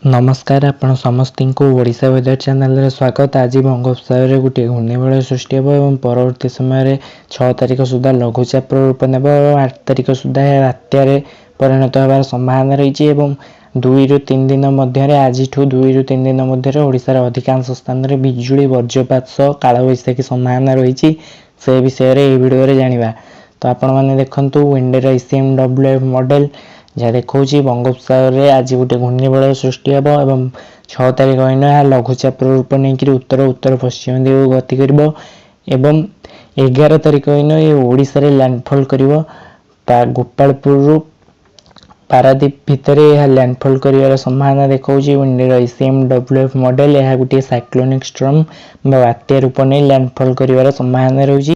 ନମସ୍କାର, ଆପଣ ସମସ୍ତଙ୍କୁ ଓଡ଼ିଶା ୱେଦର ଚ୍ୟାନେଲରେ ସ୍ୱାଗତ। ଆଜି ବଙ୍ଗୋପସାଗରରେ ଗୋଟିଏ ଘୂର୍ଣ୍ଣିବଳୟ ସୃଷ୍ଟି ହେବ ଏବଂ ପରବର୍ତ୍ତୀ ସମୟରେ 6 ତାରିଖ ସୁଦ୍ଧା ଲଘୁଚାପର ରୂପ ନେବ ଏବଂ 8 ତାରିଖ ସୁଦ୍ଧା ଏହା ବାତ୍ୟାରେ ପରିଣତ ହେବାର ସମ୍ଭାବନା ରହିଛି। ଏବଂ 2ରୁ 3 ଦିନ ମଧ୍ୟରେ, ଆଜିଠୁ 2ରୁ 3 ଦିନ ମଧ୍ୟରେ ଓଡ଼ିଶାର ଅଧିକାଂଶ ସ୍ଥାନରେ ବିଜୁଳି, ବଜ୍ରପାତ ସହ କାଳବୈଶାଖୀ ସମ୍ଭାବନା ରହିଛି। ସେ ବିଷୟରେ ଏହି ଭିଡ଼ିଓରେ ଜାଣିବା। ତ ଆପଣମାନେ ଦେଖନ୍ତୁ, ୱିଣ୍ଡିର ଇସିଏମ୍ ଡବ୍ଲ୍ୟୁ ଏଫ୍ ମଡ଼େଲ ଯାହା ଦେଖାଉଛି, ବଙ୍ଗୋପସାଗରରେ ଆଜି ଗୋଟେ ଘୂର୍ଣ୍ଣିବଳୟ ସୃଷ୍ଟି ହେବ ଏବଂ 6 ତାରିଖ ଦିନ ଏହା ଲଘୁଚାପର ରୂପ ନେଇକରି ଉତ୍ତର ଉତ୍ତର ପଶ୍ଚିମ ଦିଗକୁ ଗତି କରିବ ଏବଂ 11 ତାରିଖ ଦିନ ଏ ଓଡ଼ିଶାରେ ଲ୍ୟାଣ୍ଡଫଲ୍ କରିବ। ଗୋପାଳପୁରରୁ ପାରାଦ୍ୱୀପ ଭିତରେ ଏହା ଲ୍ୟାଣ୍ଡଫଲ୍ କରିବାର ସମ୍ଭାବନା ଦେଖାଉଛି ୱିଣ୍ଡିର ଇସିଏମ୍ ଡବ୍ଲ୍ୟୁ ଏଫ୍ ମଡ଼େଲ। ଏହା ଗୋଟିଏ ସାଇକ୍ଲୋନିକ୍ ଷ୍ଟର୍ମ ବା ବାତ୍ୟା ରୂପ ନେଇ ଲ୍ୟାଣ୍ଡଫଲ୍ କରିବାର ସମ୍ଭାବନା ରହିଛି।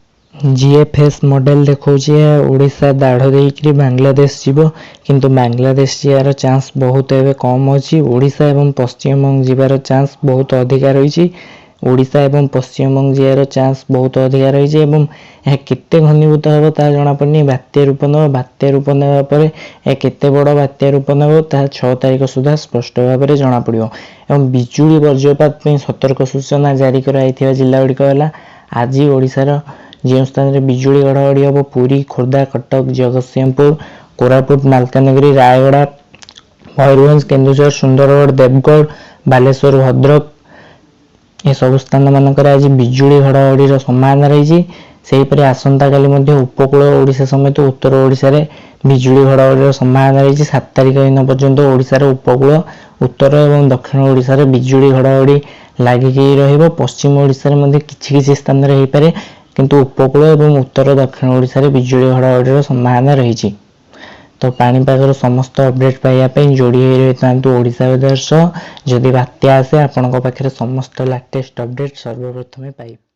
ଜିଏଫ୍ଏସ୍ ମଡ଼େଲ ଦେଖାଉଛି, ଏହା ଓଡ଼ିଶା ଦାଢ଼ ଦେଇକରି ବାଂଲାଦେଶ ଯିବ। କିନ୍ତୁ ବାଂଲାଦେଶ ଯିବାର ଚାନ୍ସ ବହୁତ ଏବେ କମ୍ ଅଛି। ଓଡ଼ିଶା ଏବଂ ପଶ୍ଚିମବଙ୍ଗ ଯିବାର ଚାନ୍ସ ବହୁତ ଅଧିକା ରହିଛି। ଓଡ଼ିଶା ଏବଂ ପଶ୍ଚିମବଙ୍ଗ ଯିବାର ଚାନ୍ସ ବହୁତ ଅଧିକା ରହିଛି ଏବଂ ଏହା କେତେ ଘନୀଭୂତ ହେବ ତାହା ଜଣାପଡ଼ିନି। ବାତ୍ୟା ରୂପ ନେବ, ବାତ୍ୟା ରୂପ ନେବା ପରେ ଏହା କେତେ ବଡ଼ ବାତ୍ୟା ରୂପ ନେବ, ତାହା 6 ତାରିଖ ସୁଦ୍ଧା ସ୍ପଷ୍ଟ ଭାବରେ ଜଣାପଡ଼ିବ। ଏବଂ ବିଜୁଳି ବଜ୍ରପାତ ପାଇଁ ସତର୍କ ସୂଚନା ଜାରି କରାଯାଇଥିବା ଜିଲ୍ଲା ଗୁଡ଼ିକ ହେଲା, ଆଜି ଓଡ଼ିଶାର ଯେଉଁ ସ୍ଥାନରେ ବିଜୁଳି ଘଡ଼ଘଡ଼ି ହେବ: ପୁରୀ, ଖୋର୍ଦ୍ଧା, କଟକ, ଜଗତସିଂହପୁର, କୋରାପୁଟ, ମାଲକାନଗିରି, ରାୟଗଡ଼ା, ମୟୂରଭଞ୍ଜ, କେନ୍ଦୁଝର, ସୁନ୍ଦରଗଡ଼, ଦେବଗଡ଼, ବାଲେଶ୍ୱର, ଭଦ୍ରକ। ଏସବୁ ସ୍ଥାନମାନଙ୍କରେ ଆଜି ବିଜୁଳି ଘଡ଼ଘଡ଼ିର ସମ୍ଭାବନା ରହିଛି। ସେହିପରି ଆସନ୍ତାକାଲି ମଧ୍ୟ ଉପକୂଳ ଓଡ଼ିଶା ସମେତ ଉତ୍ତର ଓଡ଼ିଶାରେ ବିଜୁଳି ଘଡ଼ଘଡ଼ିର ସମ୍ଭାବନା ରହିଛି। 7 ତାରିଖ ଦିନ ପର୍ଯ୍ୟନ୍ତ ଓଡ଼ିଶାର ଉପକୂଳ, ଉତ୍ତର ଏବଂ ଦକ୍ଷିଣ ଓଡ଼ିଶାରେ ବିଜୁଳି ଘଡ଼ଘଡ଼ି ଲାଗିକି ରହିବ। ପଶ୍ଚିମ ଓଡ଼ିଶାରେ ମଧ୍ୟ କିଛି କିଛି ସ୍ଥାନରେ ହେଇପାରେ, କିନ୍ତୁ ଉପକୂଳ ଏବଂ ଉତ୍ତର ଦକ୍ଷିଣ ଓଡ଼ିଶାରେ ବିଜୁଳି ଘଡ଼ଘଡ଼ିର ସମ୍ଭାବନା ରହିଛି। ତ ପାଣିପାଗର ସମସ୍ତ ଅପଡ଼େଟ୍ ପାଇବା ପାଇଁ ଯୋଡ଼ି ହୋଇ ରହିଥାନ୍ତୁ ଓଡ଼ିଶା ୱେଦର ସହ। ଯଦି ବାତ୍ୟା ଆସେ, ଆପଣଙ୍କ ପାଖରେ ସମସ୍ତ ଲାଟେଷ୍ଟ ଅପଡ଼େଟ୍ ସର୍ବପ୍ରଥମେ ପାଇବେ।